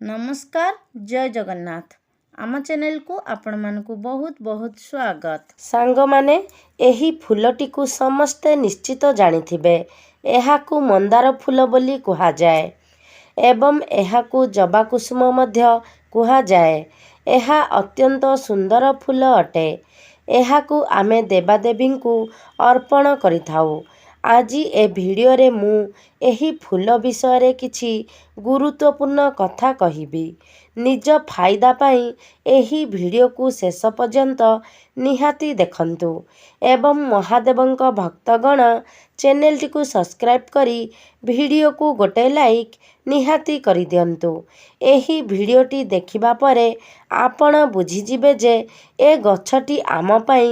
ନମସ୍କାର, ଜୟ ଜଗନ୍ନାଥ। ଆମ ଚ୍ୟାନେଲକୁ ଆପଣମାନଙ୍କୁ ବହୁତ ବହୁତ ସ୍ୱାଗତ। ସାଙ୍ଗମାନେ, ଏହି ଫୁଲଟିକୁ ସମସ୍ତେ ନିଶ୍ଚିତ ଜାଣିଥିବେ। ଏହାକୁ ମନ୍ଦାର ଫୁଲ ବୋଲି କୁହାଯାଏ ଏବଂ ଏହାକୁ ଜବାକୁସୁମ ମଧ୍ୟ କୁହାଯାଏ। ଏହା ଅତ୍ୟନ୍ତ ସୁନ୍ଦର ଫୁଲ ଅଟେ। ଏହାକୁ ଆମେ ଦେବାଦେବୀଙ୍କୁ ଅର୍ପଣ କରିଥାଉ। ଆଜି ଏ ଭିଡ଼ିଓରେ ମୁଁ ଏହି ଫୁଲ ବିଷୟରେ କିଛି ଗୁରୁତ୍ୱପୂର୍ଣ୍ଣ କଥା କହିବି। ନିଜ ଫାଇଦା ପାଇଁ ଏହି ଭିଡ଼ିଓକୁ ଶେଷ ପର୍ଯ୍ୟନ୍ତ ନିହାତି ଦେଖନ୍ତୁ ଏବଂ ମହାଦେବଙ୍କ ଭକ୍ତଗଣ ଚ୍ୟାନେଲଟିକୁ ସବସ୍କ୍ରାଇବ୍ କରି ଭିଡ଼ିଓକୁ ଗୋଟେ ଲାଇକ୍ ନିହାତି କରିଦିଅନ୍ତୁ। ଏହି ଭିଡ଼ିଓଟି ଦେଖିବା ପରେ ଆପଣ ବୁଝିଯିବେ ଯେ ଏ ଗଛଟି ଆମ ପାଇଁ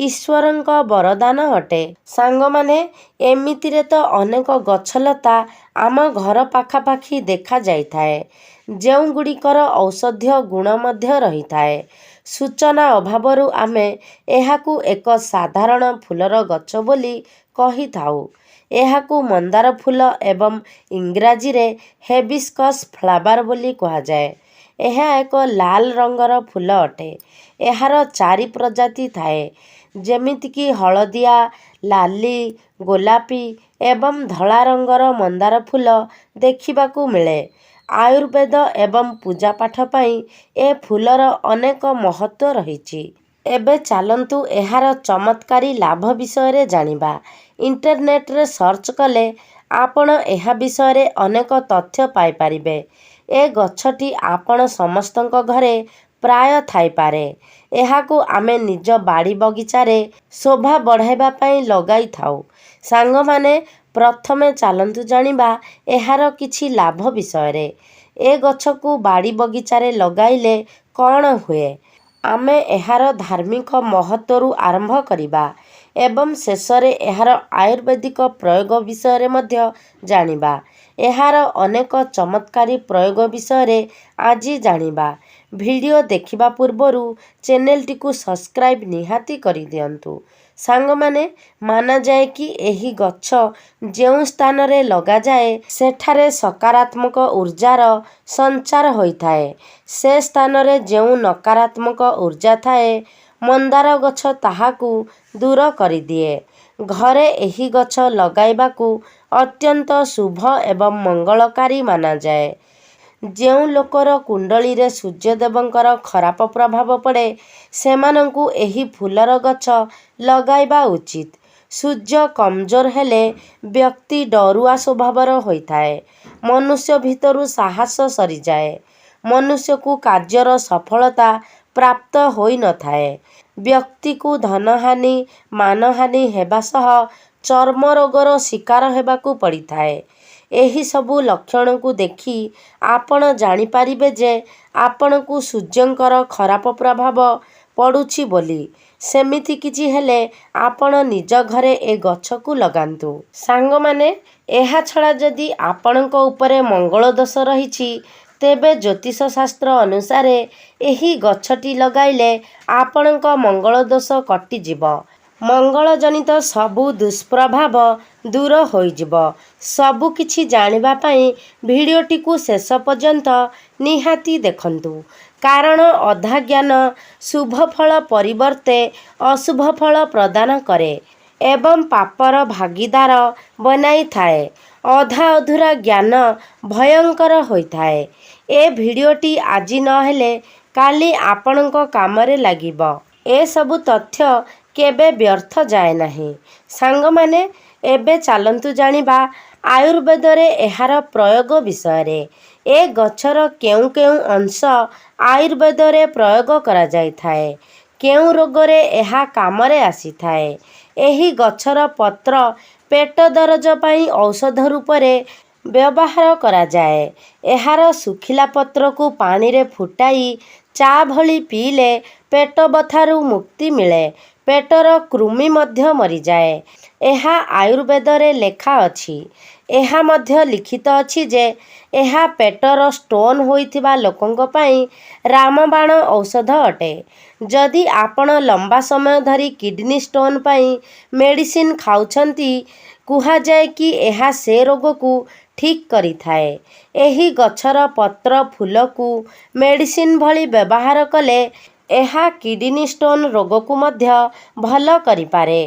ଈଶ୍ୱରଙ୍କ ବରଦାନ ଅଟେ। ସାଙ୍ଗମାନେ, ଏମିତିରେ ତ ଅନେକ ଗଛଲତା ଆମ ଘର ପାଖାପାଖି ଦେଖାଯାଇଥାଏ, ଯେଉଁଗୁଡ଼ିକର ଔଷଧୀୟ ଗୁଣ ମଧ୍ୟ ରହିଥାଏ। ସୂଚନା ଅଭାବରୁ ଆମେ ଏହାକୁ ଏକ ସାଧାରଣ ଫୁଲର ଗଛ ବୋଲି କହିଥାଉ। ଏହାକୁ ମନ୍ଦାର ଫୁଲ ଏବଂ ଇଂରାଜୀରେ ହିବିସ୍କସ୍ ଫ୍ଲାୱାର ବୋଲି କୁହାଯାଏ। ଏହା ଏକ ଲାଲ ରଙ୍ଗର ଫୁଲ ଅଟେ। ଏହାର ଚାରି ପ୍ରଜାତି ଥାଏ, ଯେମିତିକି ହଳଦିଆ, ଲାଲି, ଗୋଲାପୀ ଏବଂ ଧଳା ରଙ୍ଗର ମନ୍ଦାର ଫୁଲ ଦେଖିବାକୁ ମିଳେ। ଆୟୁର୍ବେଦ ଏବଂ ପୂଜାପାଠ ପାଇଁ ଏ ଫୁଲର ଅନେକ ମହତ୍ତ୍ୱ ରହିଛି। ଏବେ ଚାଲନ୍ତୁ ଏହାର ଚମତ୍କାରୀ ଲାଭ ବିଷୟରେ ଜାଣିବା। ଇଣ୍ଟରନେଟରେ ସର୍ଚ୍ଚ କଲେ ଆପଣ ଏହା ବିଷୟରେ ଅନେକ ତଥ୍ୟ ପାଇପାରିବେ। ଏ ଗଛଟି ଆପଣ ସମସ୍ତଙ୍କ ଘରେ ପ୍ରାୟ ଥାଇପାରେ। ଏହାକୁ ଆମେ ନିଜ ବାଡ଼ି ବଗିଚାରେ ଶୋଭା ବଢ଼ାଇବା ପାଇଁ ଲଗାଇଥାଉ। ସାଙ୍ଗମାନେ, ପ୍ରଥମେ ଚାଲନ୍ତୁ ଜାଣିବା ଏହାର କିଛି ଲାଭ ବିଷୟରେ। ଏ ଗଛକୁ ବାଡ଼ି ବଗିଚାରେ ଲଗାଇଲେ କ'ଣ ହୁଏ? ଆମେ ଏହାର ଧାର୍ମିକ ମହତ୍ତ୍ୱରୁ ଆରମ୍ଭ କରିବା ଏବଂ ଶେଷରେ ଏହାର ଆୟୁର୍ବେଦିକ ପ୍ରୟୋଗ ବିଷୟରେ ମଧ୍ୟ ଜାଣିବା। ଏହାର ଅନେକ ଚମତ୍କାରୀ ପ୍ରୟୋଗ ବିଷୟରେ ଆଜି ଜାଣିବା। ଭିଡ଼ିଓ ଦେଖିବା ପୂର୍ବରୁ ଚ୍ୟାନେଲଟିକୁ ସବସ୍କ୍ରାଇବ୍ ନିହାତି କରିଦିଅନ୍ତୁ। ସାଙ୍ଗମାନେ, ମାନାଯାଏ କି ଏହି ଗଛ ଯେଉଁ ସ୍ଥାନରେ ଲଗାଯାଏ, ସେଠାରେ ସକାରାତ୍ମକ ଉର୍ଜାର ସଞ୍ଚାର ହୋଇଥାଏ। ସେ ସ୍ଥାନରେ ଯେଉଁ ନକାରାତ୍ମକ ଉର୍ଜା ଥାଏ, ମନ୍ଦାର ଗଛ ତାହାକୁ ଦୂର କରିଦିଏ। ଘରେ ଏହି ଗଛ ଲଗାଇବାକୁ ଅତ୍ୟନ୍ତ ଶୁଭ ଏବଂ ମଙ୍ଗଳକାରୀ ମାନାଯାଏ। ଯେଉଁ ଲୋକର କୁଣ୍ଡଳୀରେ ସୂର୍ଯ୍ୟଦେବଙ୍କର ଖରାପ ପ୍ରଭାବ ପଡ଼େ, ସେମାନଙ୍କୁ ଏହି ଫୁଲର ଗଛ ଲଗାଇବା ଉଚିତ। ସୂର୍ଯ୍ୟ କମଜୋର ହେଲେ ବ୍ୟକ୍ତି ଡରୁଆ ସ୍ୱଭାବର ହୋଇଥାଏ। ମନୁଷ୍ୟ ଭିତରୁ ସାହସ ସରିଯାଏ। ମନୁଷ୍ୟକୁ କାର୍ଯ୍ୟର ସଫଳତା ପ୍ରାପ୍ତ ହୋଇନଥାଏ। ବ୍ୟକ୍ତିକୁ ଧନହାନି, ମାନହାନି ହେବା ସହ ଚର୍ମ ରୋଗର ଶିକାର ହେବାକୁ ପଡ଼ିଥାଏ। ଏହି ସବୁ ଲକ୍ଷଣକୁ ଦେଖି ଆପଣ ଜାଣିପାରିବେ ଯେ ଆପଣଙ୍କୁ ସୂର୍ଯ୍ୟଙ୍କର ଖରାପ ପ୍ରଭାବ ପଡ଼ୁଛି ବୋଲି। ସେମିତି କିଛି ହେଲେ ଆପଣ ନିଜ ଘରେ ଏ ଗଛକୁ ଲଗାନ୍ତୁ। ସାଙ୍ଗମାନେ, ଏହା ଛଡ଼ା ଯଦି ଆପଣଙ୍କ ଉପରେ ମଙ୍ଗଳ ଦୋଷ ରହିଛି, ତେବେ ଜ୍ୟୋତିଷ ଶାସ୍ତ୍ର ଅନୁସାରେ ଏହି ଗଛଟି ଲଗାଇଲେ ଆପଣଙ୍କ ମଙ୍ଗଳ ଦୋଷ କଟିଯିବ। ମଙ୍ଗଳ ଜନିତ ସବୁ ଦୁଷ୍ପ୍ରଭାବ ଦୂର ହୋଇଯିବ। ସବୁ କିଛି ଜାଣିବା ପାଇଁ ଭିଡ଼ିଓଟିକୁ ଶେଷ ପର୍ଯ୍ୟନ୍ତ ନିହାତି ଦେଖନ୍ତୁ, କାରଣ ଅଧା ଜ୍ଞାନ ଶୁଭ ଫଳ ପରିବର୍ତ୍ତେ ଅଶୁଭ ଫଳ ପ୍ରଦାନ କରେ ଏବଂ ପାପର ଭାଗୀଦାର ବନାଇଥାଏ। ଅଧା ଅଧୁରା ଜ୍ଞାନ ଭୟଙ୍କର ହୋଇଥାଏ। ଏ ଭିଡ଼ିଓଟି ଆଜି ନହେଲେ କାଲି ଆପଣଙ୍କ କାମରେ ଲାଗିବ। ଏସବୁ ତଥ୍ୟ କେବେ ବ୍ୟର୍ଥ ଯାଏ ନାହିଁ। ସାଙ୍ଗମାନେ, ଏବେ ଚାଲନ୍ତୁ ଜାଣିବା ଆୟୁର୍ବେଦରେ ଏହାର ପ୍ରୟୋଗ ବିଷୟରେ। ଏ ଗଛର କେଉଁ କେଉଁ ଅଂଶ ଆୟୁର୍ବେଦରେ ପ୍ରୟୋଗ କରାଯାଇଥାଏ? କେଉଁ ରୋଗରେ ଏହା କାମରେ ଆସିଥାଏ? ଏହି ଗଛର ପତ୍ର ପେଟ ଦରଜ ପାଇଁ ଔଷଧ ରୂପରେ ବ୍ୟବହାର କରାଯାଏ। ଏହାର ଶୁଖିଲା ପତ୍ରକୁ ପାଣିରେ ଫୁଟାଇ ଚା ଭଳି ପିଇଲେ ପେଟ ବଥାରୁ ମୁକ୍ତି ମିଳେ। ପେଟର କୃମି ମଧ୍ୟ ମରିଯାଏ। ଏହା ଆୟୁର୍ବେଦରେ ଲେଖା ଅଛି। ଏହା ମଧ୍ୟ ଲିଖିତ ଅଛି ଯେ ଏହା ପେଟର ଷ୍ଟୋନ୍ ହୋଇଥିବା ଲୋକଙ୍କ ପାଇଁ ରାମବାଣ ଔଷଧ ଅଟେ। ଯଦି ଆପଣ ଲମ୍ବା ସମୟ ଧରି କିଡନୀ ଷ୍ଟୋନ୍ ପାଇଁ ମେଡିସିନ ଖାଉଛନ୍ତି, କୁହାଯାଏ କି ଏହା ସେ ରୋଗକୁ ଠିକ୍ କରିଥାଏ। ଏହି ଗଛର ପତ୍ର, ଫୁଲକୁ ମେଡ଼ିସିନ ଭଳି ବ୍ୟବହାର କଲେ ଏହା କିଡ଼ନୀ ଷ୍ଟୋନ୍ ରୋଗକୁ ମଧ୍ୟ ଭଲ କରିପାରେ।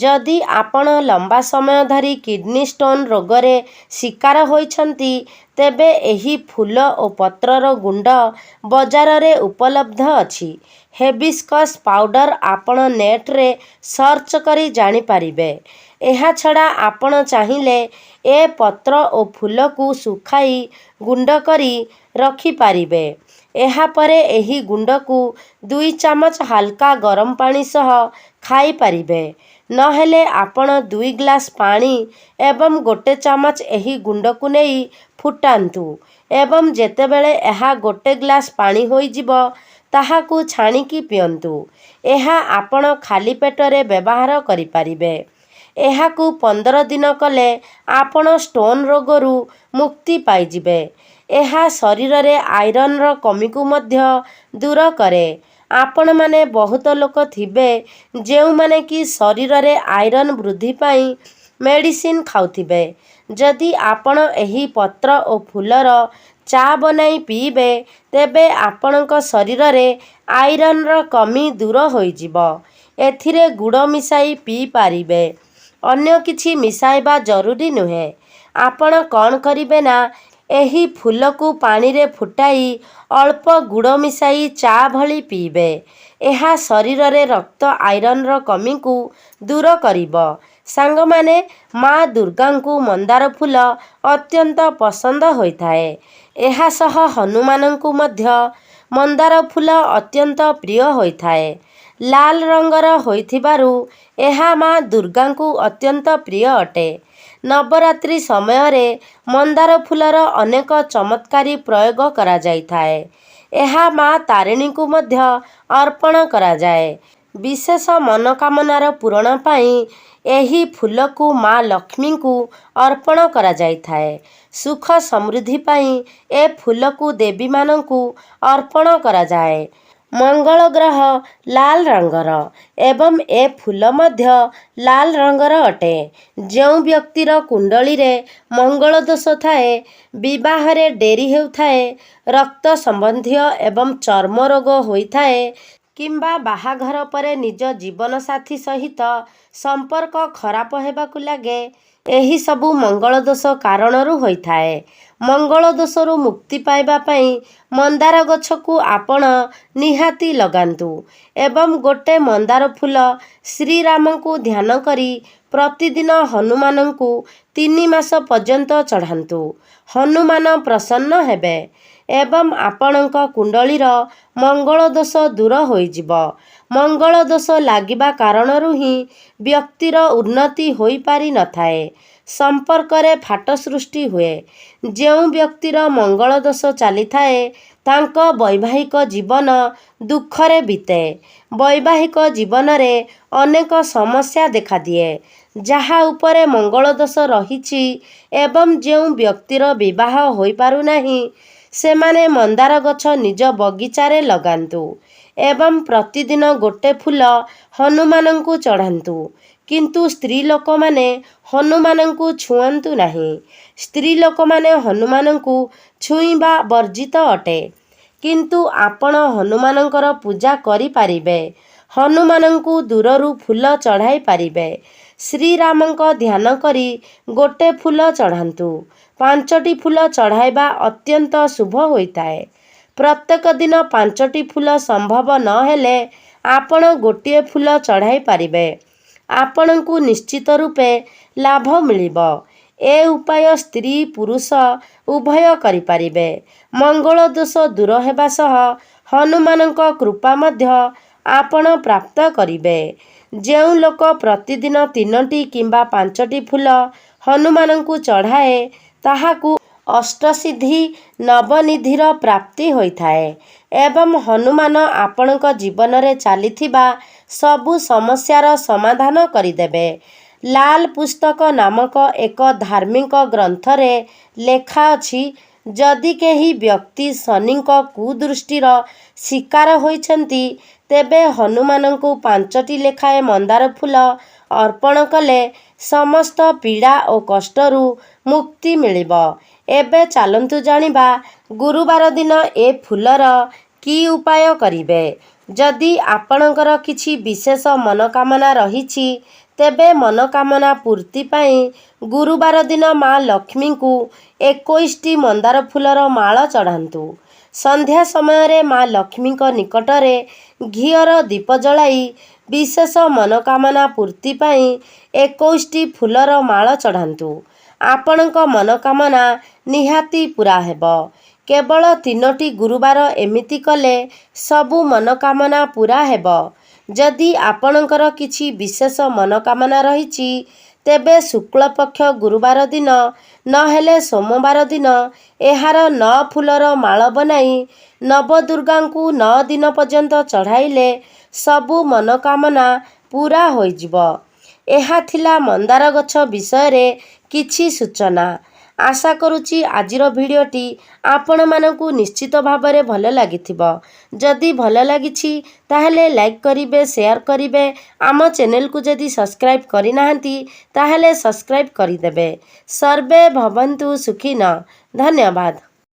ଯଦି ଆପଣ ଲମ୍ବା ସମୟ ଧରି କିଡ଼ନୀ ଷ୍ଟୋନ୍ ରୋଗରେ ଶିକାର ହୋଇଛନ୍ତି, ତେବେ ଏହି ଫୁଲ ଓ ପତ୍ରର ଗୁଣ୍ଡ ବଜାରରେ ଉପଲବ୍ଧ ଅଛି। ହେବିସ୍କସ୍ ପାଉଡର ଆପଣ ନେଟ୍ରେ ସର୍ଚ୍ଚ କରି ଜାଣିପାରିବେ। ଏହାଛଡ଼ା ଆପଣ ଚାହିଁଲେ ଏ ପତ୍ର ଓ ଫୁଲକୁ ଶୁଖାଇ ଗୁଣ୍ଡ କରି ରଖିପାରିବେ। ଏହାପରେ ଏହି ଗୁଣ୍ଡକୁ 2 ଚାମଚ ହାଲକା ଗରମ ପାଣି ସହ ଖାଇପାରିବେ। ନହେଲେ ଆପଣ 2 ଗ୍ଲାସ୍ ପାଣି ଏବଂ 1 ଚାମଚ ଏହି ଗୁଣ୍ଡକୁ ନେଇ ଫୁଟାନ୍ତୁ ଏବଂ ଯେତେବେଳେ ଏହା 1 ଗ୍ଲାସ୍ ପାଣି ହୋଇଯିବ, ତାହାକୁ ଛାଣିକି ପିଅନ୍ତୁ। ଏହା ଆପଣ ଖାଲି ପେଟରେ ବ୍ୟବହାର କରିପାରିବେ। ଏହାକୁ 15 ଦିନ କଲେ ଆପଣ ଷ୍ଟୋନ୍ ରୋଗରୁ ମୁକ୍ତି ପାଇଯିବେ। ଏହା ଶରୀରରେ ଆଇରନ୍ର କମିକୁ ମଧ୍ୟ ଦୂର କରେ। ଆପଣମାନେ ବହୁତ ଲୋକ ଥିବେ ଯେଉଁମାନେ କି ଶରୀରରେ ଆଇରନ୍ ବୃଦ୍ଧି ପାଇଁ ମେଡ଼ିସିନ ଖାଉଥିବେ। ଯଦି ଆପଣ ଏହି ପତ୍ର ଓ ଫୁଲର ଚା ବନାଇ ପିଇବେ, ତେବେ ଆପଣଙ୍କ ଶରୀରରେ ଆଇରନ୍ର କମି ଦୂର ହୋଇଯିବ। ଏଥିରେ ଗୁଡ଼ ମିଶାଇ ପିଇପାରିବେ, ଅନ୍ୟ କିଛି ମିଶାଇବା ଜରୁରୀ ନୁହେଁ। ଆପଣ କ'ଣ କରିବେ ନା, ଏହି ଫୁଲକୁ ପାଣିରେ ଫୁଟାଇ ଅଳ୍ପ ଗୁଡ଼ ମିଶାଇ ଚା ଭଳି ପିଇବେ। ଏହା ଶରୀରରେ ରକ୍ତ ଆଇରନ୍ର କମିକୁ ଦୂର କରିବ। ସାଙ୍ଗମାନେ, ମା ଦୁର୍ଗାଙ୍କୁ ମନ୍ଦାର ଫୁଲ ଅତ୍ୟନ୍ତ ପସନ୍ଦ ହୋଇଥାଏ। ଏହା ସହ ହନୁମାନଙ୍କୁ ମଧ୍ୟ ମନ୍ଦାର ଫୁଲ ଅତ୍ୟନ୍ତ ପ୍ରିୟ ହୋଇଥାଏ। ଲାଲ ରଙ୍ଗର ହୋଇଥିବାରୁ ଏହା ମା ଦୁର୍ଗାଙ୍କୁ ଅତ୍ୟନ୍ତ ପ୍ରିୟ ଅଟେ। ନବରାତ୍ରି ସମୟରେ ମନ୍ଦାର ଫୁଲର ଅନେକ ଚମତ୍କାରୀ ପ୍ରୟୋଗ କରାଯାଇଥାଏ। ଏହା ମା ତାରିଣୀଙ୍କୁ ମଧ୍ୟ ଅର୍ପଣ କରାଯାଏ। ବିଶେଷ ମନୋକାମନାର ପୂରଣ ପାଇଁ ଏହି ଫୁଲକୁ ମା ଲକ୍ଷ୍ମୀଙ୍କୁ ଅର୍ପଣ କରାଯାଇଥାଏ। ସୁଖ ସମୃଦ୍ଧି ପାଇଁ ଏ ଫୁଲକୁ ଦେବୀମାନଙ୍କୁ ଅର୍ପଣ କରାଯାଏ। ମଙ୍ଗଳ ଗ୍ରହ ଲାଲ ରଙ୍ଗର ଏବଂ ଏ ଫୁଲ ମଧ୍ୟ ଲାଲ ରଙ୍ଗର ଅଟେ। ଯେଉଁ ବ୍ୟକ୍ତିର କୁଣ୍ଡଳୀରେ ମଙ୍ଗଳ ଦୋଷ ଥାଏ, ବିବାହରେ ଡେରି ହେଉଥାଏ, ରକ୍ତ ସମ୍ବନ୍ଧୀୟ ଏବଂ ଚର୍ମ ରୋଗ ହୋଇଥାଏ କିମ୍ବା ବାହାଘର ପରେ ନିଜ ଜୀବନସାଥୀ ସହିତ ସମ୍ପର୍କ ଖରାପ ହେବାକୁ ଲାଗେ, ଏହିସବୁ ମଙ୍ଗଳ ଦୋଷ କାରଣରୁ ହୋଇଥାଏ। ମଙ୍ଗଳ ଦୋଷରୁ ମୁକ୍ତି ପାଇବା ପାଇଁ ମନ୍ଦାର ଗଛକୁ ଆପଣ ନିହାତି ଲଗାନ୍ତୁ ଏବଂ ଗୋଟେ ମନ୍ଦାର ଫୁଲ ଶ୍ରୀରାମଙ୍କୁ ଧ୍ୟାନ କରି ପ୍ରତିଦିନ ହନୁମାନଙ୍କୁ 3 ମାସ ପର୍ଯ୍ୟନ୍ତ ଚଢ଼ାନ୍ତୁ। ହନୁମାନ ପ୍ରସନ୍ନ ହେବେ ଏବଂ ଆପଣଙ୍କ କୁଣ୍ଡଳୀର ମଙ୍ଗଳ ଦୋଷ ଦୂର ହୋଇଯିବ। ମଙ୍ଗଳ ଦୋଷ ଲାଗିବା କାରଣରୁ ହିଁ ବ୍ୟକ୍ତିର ଉନ୍ନତି ହୋଇପାରିନଥାଏ, ସମ୍ପର୍କରେ ଫାଟ ସୃଷ୍ଟି ହୁଏ। ଯେଉଁ ବ୍ୟକ୍ତିର ମଙ୍ଗଳ ଦୋଷ ଚାଲିଥାଏ, ତାଙ୍କ ବୈବାହିକ ଜୀବନ ଦୁଃଖରେ ବିତେ। ବୈବାହିକ ଜୀବନରେ ଅନେକ ସମସ୍ୟା ଦେଖାଦିଏ। ଯାହା ଉପରେ ମଙ୍ଗଳ ଦୋଷ ରହିଛି ଏବଂ ଯେଉଁ ବ୍ୟକ୍ତିର ବିବାହ ହୋଇପାରୁନାହିଁ, ସେମାନେ ମନ୍ଦାର ଗଛ ନିଜ ବଗିଚାରେ ଲଗାନ୍ତୁ ଏବଂ ପ୍ରତିଦିନ ଗୋଟେ ଫୁଲ ହନୁମାନଙ୍କୁ ଚଢ଼ାନ୍ତୁ। କିନ୍ତୁ ସ୍ତ୍ରୀ ଲୋକମାନେ ହନୁମାନଙ୍କୁ ଛୁଅନ୍ତୁ ନାହିଁ। ସ୍ତ୍ରୀ ଲୋକମାନେ ହନୁମାନଙ୍କୁ ଛୁଇଁବା ବର୍ଜିତ ଅଟେ। କିନ୍ତୁ ଆପଣ ହନୁମାନଙ୍କର ପୂଜା କରିପାରିବେ। ହନୁମାନଙ୍କୁ ଦୂରରୁ ଫୁଲ ଚଢ଼ାଇ ପାରିବେ। ଶ୍ରୀରାମଙ୍କ ଧ୍ୟାନ କରି ଗୋଟେ ଫୁଲ ଚଢ଼ାନ୍ତୁ। 5ଟି ଫୁଲ ଚଢ଼ାଇବା ଅତ୍ୟନ୍ତ ଶୁଭ ହୋଇଥାଏ। ପ୍ରତ୍ୟେକ ଦିନ 5ଟି ଫୁଲ ସମ୍ଭବ ନହେଲେ ଆପଣ ଗୋଟିଏ ଫୁଲ ଚଢ଼ାଇ ପାରିବେ। ଆପଣଙ୍କୁ ନିଶ୍ଚିତ ରୂପେ ଲାଭ ମିଳିବ। ଏ ଉପାୟ ସ୍ତ୍ରୀ ପୁରୁଷ ଉଭୟ କରିପାରିବେ। ମଙ୍ଗଳ ଦୋଷ ଦୂର ହେବା ସହ ହନୁମାନଙ୍କ କୃପା ମଧ୍ୟ ଆପଣ ପ୍ରାପ୍ତ କରିବେ। ଯେଉଁ ଲୋକ ପ୍ରତିଦିନ 3ଟି କିମ୍ବା 5ଟି ଫୁଲ ହନୁମାନଙ୍କୁ ଚଢ଼ାଏ, ତାହାକୁ ଅଷ୍ଟସିଦ୍ଧି ନବନିଧିର ପ୍ରାପ୍ତି ହୋଇଥାଏ ଏବଂ ହନୁମାନ ଆପଣଙ୍କ ଜୀବନରେ ଚାଲିଥିବା ସବୁ ସମସ୍ୟାର ସମାଧାନ କରିଦେବେ। ଲାଲ ପୁସ୍ତକ ନାମକ ଏକ ଧାର୍ମିକ ଗ୍ରନ୍ଥରେ ଲେଖାଅଛି, ଯଦି କେହି ବ୍ୟକ୍ତି ଶନିଙ୍କ କୁଦୃଷ୍ଟିର ଶିକାର ହୋଇଛନ୍ତି, ତେବେ ହନୁମାନଙ୍କୁ 5ଟି ଲେଖାଏଁ ମନ୍ଦାର ଫୁଲ ଅର୍ପଣ କଲେ ସମସ୍ତ ପୀଡ଼ା ଓ କଷ୍ଟରୁ ମୁକ୍ତି ମିଳିବ। ଏବେ ଚାଲନ୍ତୁ ଜାଣିବା ଗୁରୁବାର ଦିନ ଏ ଫୁଲର କି ଉପାୟ କରିବେ। ଯଦି ଆପଣଙ୍କର କିଛି ବିଶେଷ ମନୋକାମନା ରହିଛି, ତେବେ ମନୋକାମନା ପୂର୍ତ୍ତି ପାଇଁ ଗୁରୁବାର ଦିନ ମା ଲକ୍ଷ୍ମୀଙ୍କୁ 21ଟି ମନ୍ଦାର ଫୁଲର ମାଳ ଚଢ଼ାନ୍ତୁ। ସନ୍ଧ୍ୟା ସମୟରେ ମା ଲକ୍ଷ୍ମୀଙ୍କ ନିକଟରେ ଘିଅର ଦୀପ ଜଳାଇ ବିଶେଷ ମନୋକାମନା ପୂର୍ତ୍ତି ପାଇଁ 21ଟି ଫୁଲର ମାଳ ଚଢ଼ାନ୍ତୁ। ଆପଣଙ୍କ ମନୋକାମନା ନିହାତି ପୂରା ହେବ। କେବଳ 3ଟି ଗୁରୁବାର ଏମିତି କଲେ ସବୁ ମନୋକାମନା ପୂରା ହେବ। ଯଦି ଆପଣଙ୍କର କିଛି ବିଶେଷ ମନୋକାମନା ରହିଛି, ତେବେ ଶୁକ୍ଳପକ୍ଷ ଗୁରୁବାର ଦିନ ନହେଲେ ସୋମବାର ଦିନ ଏହାର 9 ଫୁଲର ମାଳ ବନାଇ ନବଦୁର୍ଗାଙ୍କୁ 9 ଦିନ ପର୍ଯ୍ୟନ୍ତ ଚଢ଼ାଇଲେ ସବୁ ମନୋକାମନା ପୂରା ହୋଇଯିବ। ଏହା ଥିଲା ମନ୍ଦାର ଗଛ ବିଷୟରେ କିଛି ସୂଚନା। ଆଶା କରୁଛି ଆଜିର ଭିଡ଼ିଓଟି ଆପଣମାନଙ୍କୁ ନିଶ୍ଚିତ ଭାବରେ ଭଲ ଲାଗିଥିବ। ଯଦି ଭଲ ଲାଗିଛି, ତାହେଲେ ଲାଇକ୍ କରିବେ, ସେୟାର କରିବେ। ଆମ ଚ୍ୟାନେଲକୁ ଯଦି ସବସ୍କ୍ରାଇବ୍ କରିନାହାନ୍ତି, ତାହେଲେ ସବସ୍କ୍ରାଇବ୍ କରିଦେବେ। ସର୍ବେ ଭବନ୍ତୁ ସୁଖିନଃ। ଧନ୍ୟବାଦ।